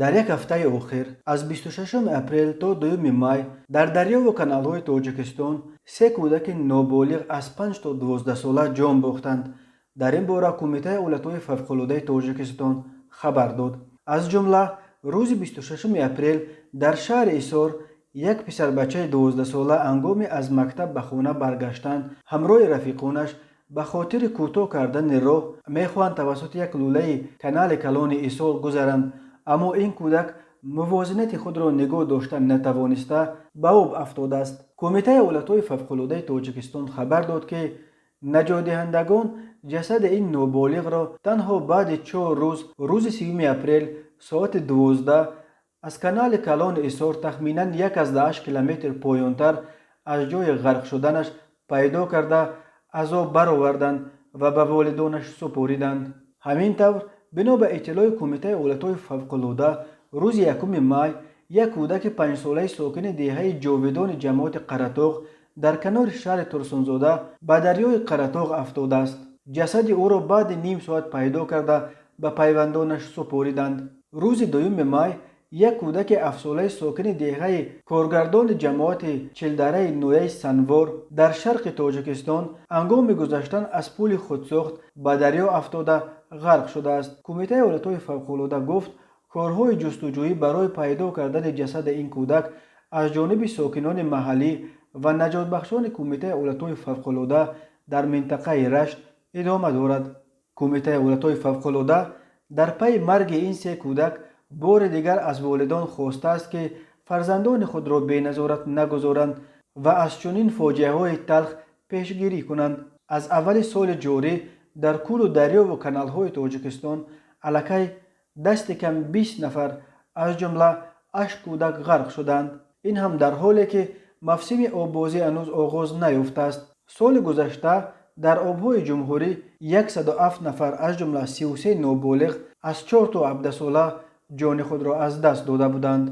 Дар як ҳафтаи охир, аз 26 апрел то 2 май, дар дарёву каналҳои Тоҷикистон се кӯдаки ноболиғ аз 5 то 12 сола ҷон бохтанд. Дар ин бора Кумитаи ҳолатҳои фавқулодаи Тоҷикистон хабар дод. Аз ҷумла, рӯзи 26 апрел дар шаҳри Ҳисор як писарбачаи 12-сола ҳангоми аз мактаб ба хона баргаштан ҳамроҳи рафиқонаш ба хотири кӯтоҳ кардани роҳ мехоҳанд тавассути як лӯлаи канали калони Ҳисор гузаранд, аммо ин кӯдак мувозинати худро нигоҳ дошта натавониста, ба об афтодааст. Кумитаи ҳолатҳои фавқулодаи Тоҷикистон хабар дод, ки наҷотдиҳандагон ҷасади ин ноболиғро танҳо баъди 4 рӯз, рӯзи 30 апрел, соати 12 аз канали калони Ҳисор тахминан 1,8 километр поёнтар аз ҷои ғарқ шуданаш пайдо карда, аз об бароварданд ва ба волидонаш супориданд. Ҳамин тавр, бино ба иттилои Кумитаи ҳолатҳои фавқулода, рӯзи 1 май як кӯдаки 5-солаи сокини деҳаи Ҷовидони ҷамоати Қаратоғ дар канори шаҳри Турсунзода ба дарёи Қаратоғ афтодааст. Ҷасади ӯро баъди ним соат пайдо карда, ба пайвандонаш супориданд. Рӯзи 2 май як кӯдаки 7-солаи сокини деҳаи Коргардони ҷамоати Чилдараи ноҳияи Санвор дар шарқи Тоҷикистон ҳангоми гузаштан аз пули худсохт ба дарё афтода, ғарқ шудааст. Кумитаи ҳолатҳои фавқулода гуфт, корҳои ҷустуҷӯӣ барои пайдо кардани ҷасади ин кӯдак аз ҷониби сокинони маҳаллӣ ва наҷотбахшони Кумитаи ҳолатҳои фавқулода дар минтақаи Рашт идома дорад. Кумитаи ҳолатҳои фавқулода дар пайи марги ин се кӯдак бори дигар аз волидон хостааст, ки фарзандони худро беназорат нагузоранд ва аз чунин фоҷиаҳои талх пешгирӣ кунанд. Аз аввали соли ҷорӣ дар кӯлу дарёву каналҳои Тоҷикистон аллакай дасти кам 20 нафар, аз ҷумла ҳашт кӯдак, ғарқ шуданд. Ин ҳам дар ҳоле ки мавсими оббозӣ ҳанӯз оғоз наёфтааст. Соли гузашта дар обҳои ҷумҳурӣ 107 нафар, аз ҷумла 33 ноболиғ аз 4 то 17 сола, ҷони худро аз даст дода буданд.